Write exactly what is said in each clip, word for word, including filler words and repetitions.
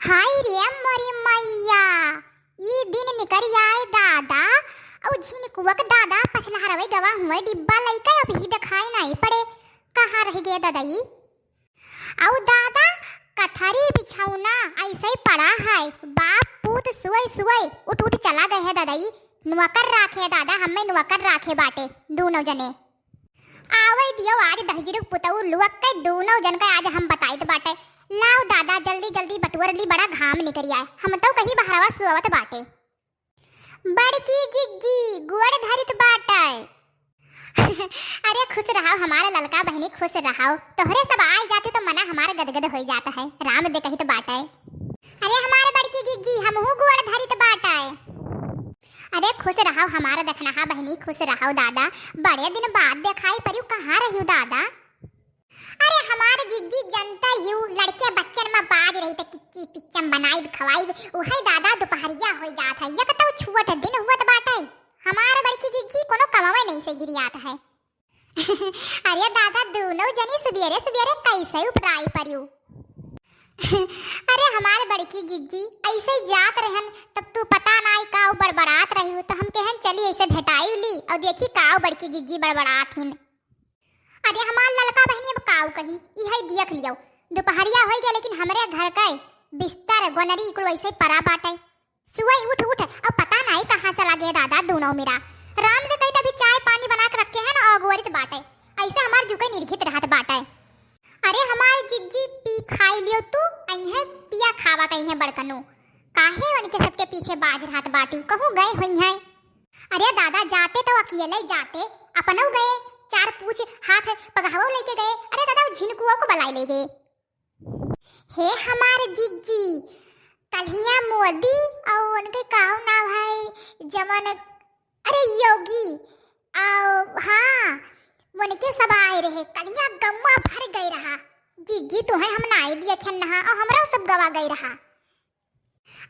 हाय रे मोरी मैया, ई दिन निकरि आए दादा, अउ झिनकुआ क दादा पछलहरवै गवा हुवै डिब्बा लइके, अबहीं देखाई नाहीं पड़े, कहाँ रहि गए ददई? अउ दादा, कथरी बिछौना अइसै पड़ा है, बाप पूत सुअइ सुअइ उठ उठ चला गए है ददई, नौकर राखे है दादा, हम्मै नौकर राखे बाटे दूनौ जने। आवै दियो आज दहिजरू पुतऊ लुअक के दूनौ जन का आज हम बताइत बाटे। लाओ दादा जल्दी जल्दी बटुअर ली, बड़ा घाम निकरि आए, हम तौ कहीं बहरवा सुअवत बाटे। बड़की जिज्जी गोड़ धरित बाटे। अरे खुश रहो हमार ललका बहिनी, खुश रहो, तोहरे सब आइ जाते तो मना हमार गदगद होइ जात है, राम दे कहित बाटे। अरे हमार बड़की जिज्जी हमहू गोड़ धरित बाटे। अरे खुश रहो हमार दखनहा बहिनी, खुश रहो दादा, बड़े दिन बाद देखाई परिउ, कहाँ रहिउ दादा? अरे हमार जिज्जी जनता हिउ, लड़के बच्चन मा बाज रही त किच्ची पिच्चम बनाइब खवाइब, उहै दादा दुपहरिया होइ जात है, एक तौ छुअट दिन हुअत बाटे। हमार बड़की जिज्जी कोनो कमवै नहीं से गिरियात है। अरे दादा दूनौ जनी सुबेरे सुबेरे कैसे उपराई परिउ? अरे हमार बड़की जिज्जी अइसै जात रहन, तब तू पता नाई काउ बड़बड़ात रहिउ, तो हम कहेन चली अइसे भेटाई ली अउ देखी काउ बड़की जिज्जी बड़बड़ात हिन। अरे हमार ललका बहिनी अब काउ कही, इहै देख लियो, दुपहरिया होइ गए लेकिन हमरे घर के बिस्तर गोनरी कुल वइसै परा बाटे। सुअइ उठ उठ, अब पता नाई कहाँ चला गए दादा दूनौ मिरा। राम दे कहित अभी चाय पानी बना के रखे हैं ना, अगोरित बाटे। अइसे हमार जुके निरखित रहत बाटे। अरे हमार जिज्जी पी खाई लियो तू, अइहें पिया खावा कइहें बड़कनू। काहे उनके सबके पीछे बाज रहत बाटिउ, कहूँ गए होइहें। अरे दादा जाते तौ अकेले जाते, अपनौ गए, चार पूछ हाथ पगहवौ लइके गए। अरे दादा उ झिनकुआ को बलाइ लइ गए। हे हमार जिज्जी, कल्हिया मोदी अउ उनके काउ नाव है जवन, अरे योगी, अउ हाँ, उनके सब आए रहे, कल्हिया गौवा भर गए रहा। जिज्जी तुहैं हम नाई देखेन नहा, अउ हमरौ सब गवा गए रहा।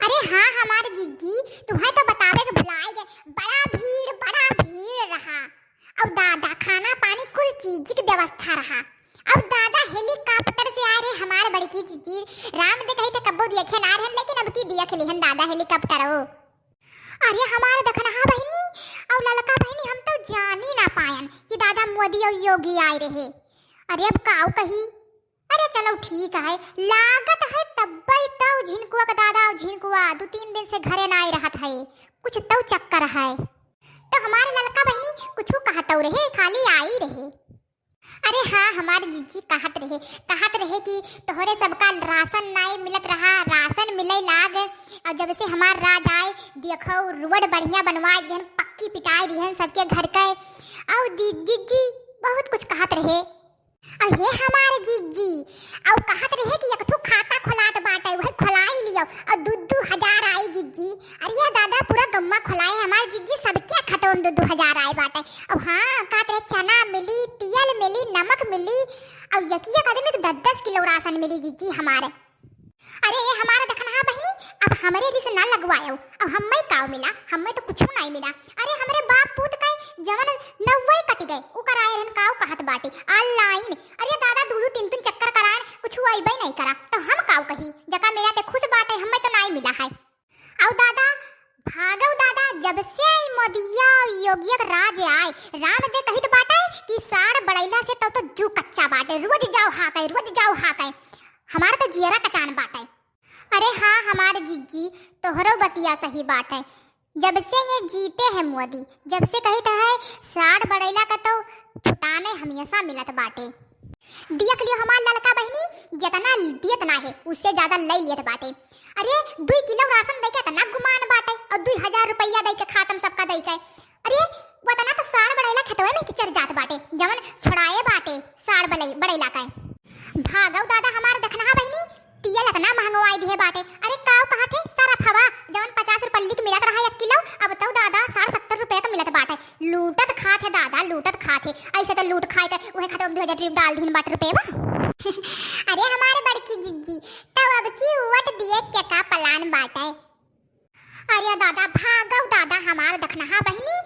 अरे हाँ हमार जिज्जी, तुहैं तो बतावे के भुलाए गए, बड़ा भीड़, बड़ा भीड़ रहा। अउ दादा खाना पानी कुल चीज के व्यवस्था रहा। अउ दादा helicopter से आए रहे हमार बड़की जिज्जी, राम दे कहित कब्बो देखेन नाई रहन, लेकिन अब की देख लिहन दादा helicopter ओ। अरे हमार दखनहा बहिनी अउ ललका बहिनी, हम तौ जानी ना पायन कि दादा मोदी अउ योगी आए रहे। अरे अब काउ कही, अरे चलो ठीक है, लागत है तब्बै तौ झिनकुआ का दादा अउ झिनकुआ दू तीन दिन से घरे नाई रहत है, कुछ तौ चक्कर है। तो हमार ललका बहिनी कुछ कहतौ रहे, खाली आई रहे। अरे हाँ, हमार जिज्जी कहत रहे, कहत रहे कि तोहरे सबका राशन नाई मिलत रहा, राशन मिलै लाग, अउ जब से हमार राज आए, देखो रोड बढ़िया बनवाए दिहन, पक्की पिटाए दिहन सबके घर के, अउ दि-, जिज्जी बहुत कुछ कहत रहे। अउ हे हमार जिज्जी, अउ कहत रहे कि एक ठो खाता खोलात बाटे, उहै खोलाई लियो, अउ दू दू हजार आई जिज्जी। अरे या दादा, पूरा गौवा खोलाए हमार जिज्जी, सबके खतवा मा दू दू हजार आए बाटे। अउ हाँ, कहत रहे चना मिली, तियल मिली, नमक मिली, अउ एक एक आदमी के दस दस किलो राशन मिली जिज्जी हमार। अरे ये हमार दखनहा बहिनी, अब हमरे रिस ना लगवायो। अब हम्मै काउ मिला, हम्मै तो कुछू नाई मिला। अरे हमरे बाप पूत के जवन नौवै कटि गए, उ कराए रहन काउ कहत बाटे, online। अरे दादा, दू दू तीन तीन चक्कर कराएन, कुछू अइबै नाई करा, तो हम काउ कही, जका मिला ते खुश बाटे, हम्मै तो नाई मिला है। अउ दादा, भागौ दादा, जब से ई मोदिया योगिया के राज आए, राम दे कहित बाटे कि साढ़ बड़ैला से तौ तो जू कच्चा बाटे, रोज जाओ हाकै, रोज जाओ हाकै, हमार तो जियरा कचान बाटे। अरे हाँ हमार जिज्जी, तोहरो बतिया सही बाटे। जब से ये जीते हैं मोदी, जब से कहित है साढ़ बड़ैला का तो छुटाने हमेशा मिलत बाटे। देख लियो हमार ललका बहिनी, जितना दियत ना है, उससे ज्यादा लइ लियत बाटे। अरे, दुई किलो राशन दइके इतना गुमान बाटे, अउ दुई हजार रुपया दइके खातम सबका दइके। अरे, वतना तो साढ़ बड़ैला खेतवे में किचर जात बाटे, जवन छोड़ाए बाटे साढ़ बलई-, बड़ैला का। भागौ दादा हमार दखनहा बहिनी, तियल इतना महंगवाई दिहे बाटे। अरे, काउ कहत है, सरफवा, जवन पचास रुपया लिक मिलत रहा एक किलो, अब तौ दादा साढ़ सत्तर रुपया का मिलत बाटे। लूटत खात है दादा, लूटत खात है। अइसे तो लूट खाए के उहे खतवा मा दू हजार रुपया डाल दिहिन बाटे रुपया। अरे हमार बड़की जिज्जी, तब अब की वोट दिए के का plan बाटे? अरे दादा, भागौ दादा हमार दखनहा बहिनी,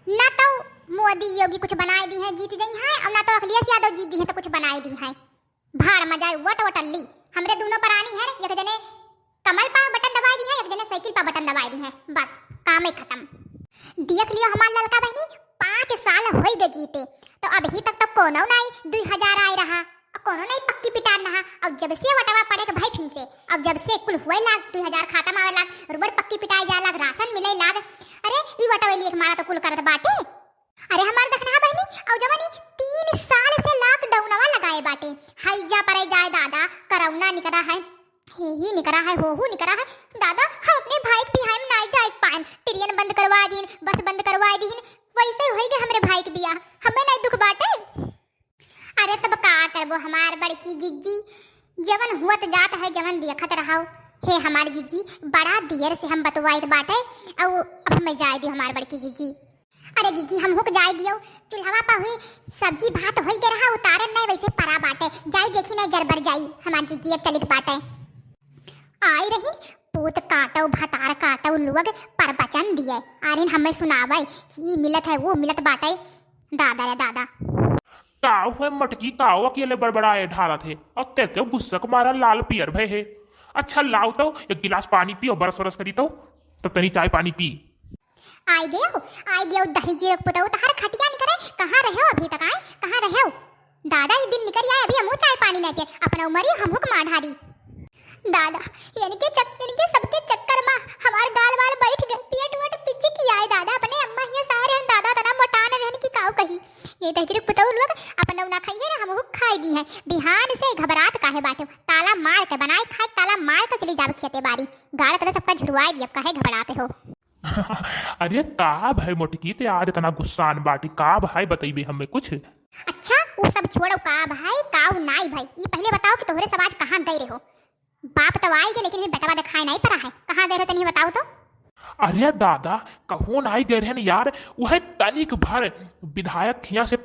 ना तौ मोदी योगी कुछ बनाए दिहे, जीत जइहें, अउ ना तौ अखिलेश यादव जीत जइहें तो कुछ बनाए दिहे। भाड़ मा जाए वोट वोटल्ली। हमरे दूनो परानी हर, एक जने मैं खतम। देख लियो हमार ललका बहिनी, पाँच साल होई गए जीते, तो अबही तक तो कोनो नाई दुई हजार आए रहा, अउ कोनो नाई पक्की पिटान रहा। अउ जब से वटवा पड़े के भई फिन से, अउ जब से कुल हुए लाग, दुई हजार खाता में आवे लाग, रोड पक्की पिटाए जाए लाग, राशन मिले लाग, अरे ई वटवे लिए हमारा तो कुल करत बाटे। अरे हमार दखना बहिनी, अउ जवानी तीन साल से लॉकडाउनवा लगाए बाटे, हैजा परे जाए दादा, करौना निकरा है, हे ही निकरा है, होहू निकरा है। दादा, हम अपने भाई के बिहाई में नाई जाए पाएन, ट्रेन बंद करवा दीन, बस बंद करवा दीन, वैसे होई गए हमरे भाई के बियाह, हमें नाई दुख बाटे। अरे तब का करबो हमार बड़की जिज्जी, जवन हुअत जात है, जवन देखत रहो। हे हमार जिज्जी, बड़ा देर से हम बतवाइत बाटे, अउ अब हमें जाए दियो हमार बड़की जिज्जी। अरे जिज्जी, हमहू के जाए दियो, चूल्हवा पर हुई सब्जी भात होई गए रहा, उतारे नहीं वैसे परा बाटे, जाई देखी नहीं जरबर जाई, हमार जिज्जी अब चलित बाटे। आई रही पूत काटो भतार काटो लोग प्रवचन दिए, आरिन हमें सुनावे कि ई मिलत है वो मिलत बाटे। दादा रे दादा। का हुए मटकी, का हो अकेले बड़बड़ाए ढारत है और ते तो गुस्सा के मारा लाल पियर भय है। अच्छा लाओ तो एक गिलास पानी पियो, बरस वरस करी तो, तब तनी चाय पानी पी। आई गयो, आई गयो दही जीरे के पुतऊ, तहार खटिया निकरे, कहाँ रहे हो अभी तक, आए, कहाँ रहे हो? दादा, ई दिन निकल आए, अभी हमहू चाय पानी नहीं पिए, अपना उमरी हमहू के मार ढारी। दादा, इनके चक-, इनके सबके चक्कर में हमार गाल वाल बैठ गए, पेट वेट पिचिक आए दादा, अपने अम्मा हियां सारे हम दादा तना मोटान रहन की काऊ कही। ये दहिजरी पुतऊ लोग अपना उना खाइए ना, हमहू खाई दी है। बिहान से घबरात काहे बाटे, ताला मार के बनाई खाए, ताला मार के चली जावे खेते बारी। गाल तले सबका झुरवाई दिया, काहे घबराते हो? अरे का भाई मोटकी, ते आज इतना गुस्सान बाटी, का भाई बतइबे हमें कुछ? अच्छा, वो सब छोड़ो, का भाई, का उ नाई भाई, ई पहले बताओ कि तोहरे सब आज कहाँ गए रहो? बाप तो आई गए, लेकिन फिर बेटवा दिखाई नहीं पड़ा है, कहाँ गए रहो तनी बताओ तो। अरे दादा, कहूँ नाई गए रहन यार, वह तनिक भर विधायक हियाँ से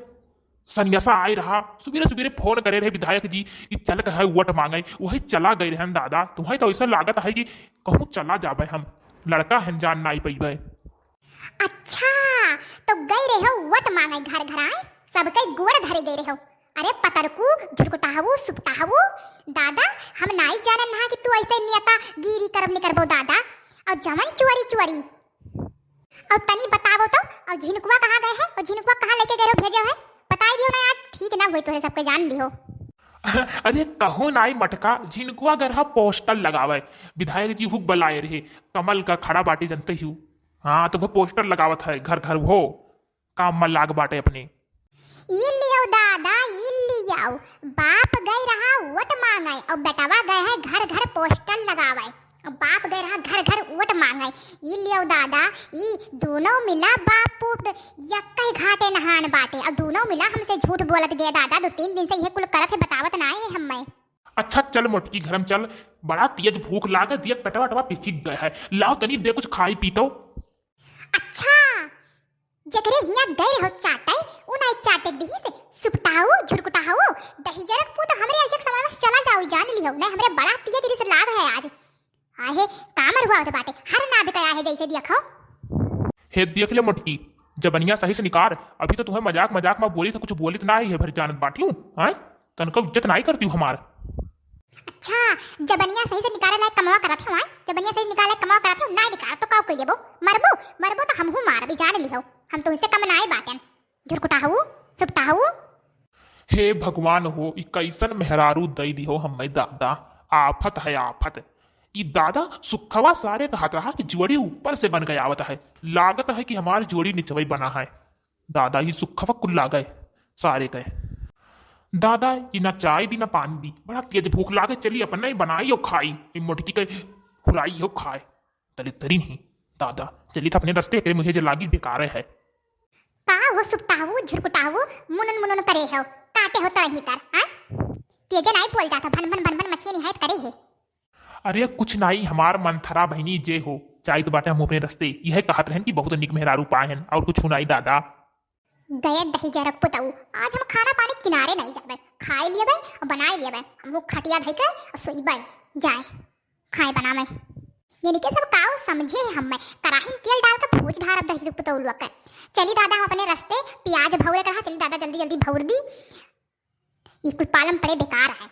सनियसा आए रहा, सुबेरे सुबेरे फोन करे रहे विधायक जी कि चल के है वोट मांगे, वही चला गए रहन दादा। तुम्हें तो ऐसा लागत है कि कहूँ चला जाबे हम, लड़का हन जान नाई पइबे। अच्छा, तो गए रहे हो वोट मांगे घर घर आए, सबके गोड़ धरे गए रहे हो। अरे पतरकू, झुरकुटाहू, सुपटाहू, दादा, हम नाई जानन हा कि तू ऐसे नेता गिरी करब निकरबो दादा। और जवन चोरी चोरी और तनी बतावो तो, और झिनकुआ कहाँ गए है? और झिनकुआ कहाँ लेके गए हो, भेजे है? बताई दियो ना यार, ठीक ना हुई तोहरे सबके जान लिहो। अरे कहूँ नाई मटका, झिनकुआ गए रहा पोस्टर लगावे, विधायक जी हुक बुलाए रहे, कमल का खड़ा बाटे जनते ही। हाँ, तो वो पोस्टर लगावत है घर घर, वो काम में लाग बाटे अपने। ई लियो दादा, ई लियो, बाप गए रहा वोट मांगे और बेटवा गए है घर घर पोस्टर लगावे। बाप गए रहा घर घर वोट मांगे। ई लियो दादा, ई दोनों मिला बाप पुत यक्के घाटे नहान बाटे। और दोनों मिला हमसे झूठ बोलत गए दादा। दो तीन दिन से यह कुल करत है, बतावत ना है हमें। अच्छा चल मोटकी, घर में चल, बड़ा तेज भूख लागे, दिया पेटवा टवा पिचिक गए है। लाओ तनी दे कुछ खाई पी तो। अच्छा, जेकरे हियां गए रहो चाटे, उ नाई चाटे दिहिस, सुपटाऊ, झुरकुटाऊ, दहिजरक पूत हमरे एक समय में चला जाओ, जान लिहो, नहीं हमरे बड़ा तेज दिल से लाग है आज। आहे, कामर हुआ होत बाटे, हर नाद कया है जैसे देखो। हे देख ले मोटकी, जबनिया सही से निकार, अभी तो तुम्हें मजाक मजाक में बोली तो कुछ बोलित ना है भर जानत बाटियों, हाँ? तनको इज्जत नाई करती हूँ हमार। अच्छा, जबनिया सही से निकाले लायक कमवा करत हूँ, आय? जबनिया सही निकाले लायक कमवा करत हूँ, नाई निकार तो काऊ कहिए बो? मरबो, मरबो तो हमहू मारबी, जान लिहो। हम तुमसे कम नाई बाटेन। झुरकुटाहू, सुपटाहू। हे भगवान हो, ई कैसन मेहरारू दई दिहो हमें दादा। आफत है आफत। ई दादा सुखवा सारे कहत रहा कि जुअड़ी ऊपर से बन के आवत है। लागत है कि हमार जुअड़ी निचवई बना है। दादा ही सुखवा कुल लागे सारे के। दादा ई ना चाय दी ना पानी दी, बड़ा तेज भूख लागे, चली अपने ही बनाई हो खाई, ई मोटकी के हुराई हो खाए। दलित तरी नहीं, दादा चली था अपने रस्ते, एकरे मुझे जे लागी बेकार है। का वो सुपटाहू, झुरकुटाहू, मुनन मुनन करे हो, काटे हो तरही तर, हाँ? तेजे नाई बोल जाता, भन भन भन भन मछिए निहायत करे है। अरे कुछ नाई, हमार मंथरा बहिनी जे हो, जाइत बाटे हम अपने रस्ते, यह कहत रहन कि बहुत निक मेहरारू पाए हन, और कुछ नाई दादा। गए दही जरक पुतऊ, आज हम खाना पानी किनारे नहीं जाबे, खाए लियबे और बनाए लियबे, हम लोग खटिया धई के और सोईबे, जाए खाए बनावे। यानी कि सब काऊ समझे हम, मैं कराही में तेल डाल के भूज धारब दही जरक पुतऊ लोग के। चली दादा हम अपने रस्ते, प्याज भौरे करा, चली दादा जल्दी जल्दी भौर दी। ई कुल पालम पड़े बेकार है,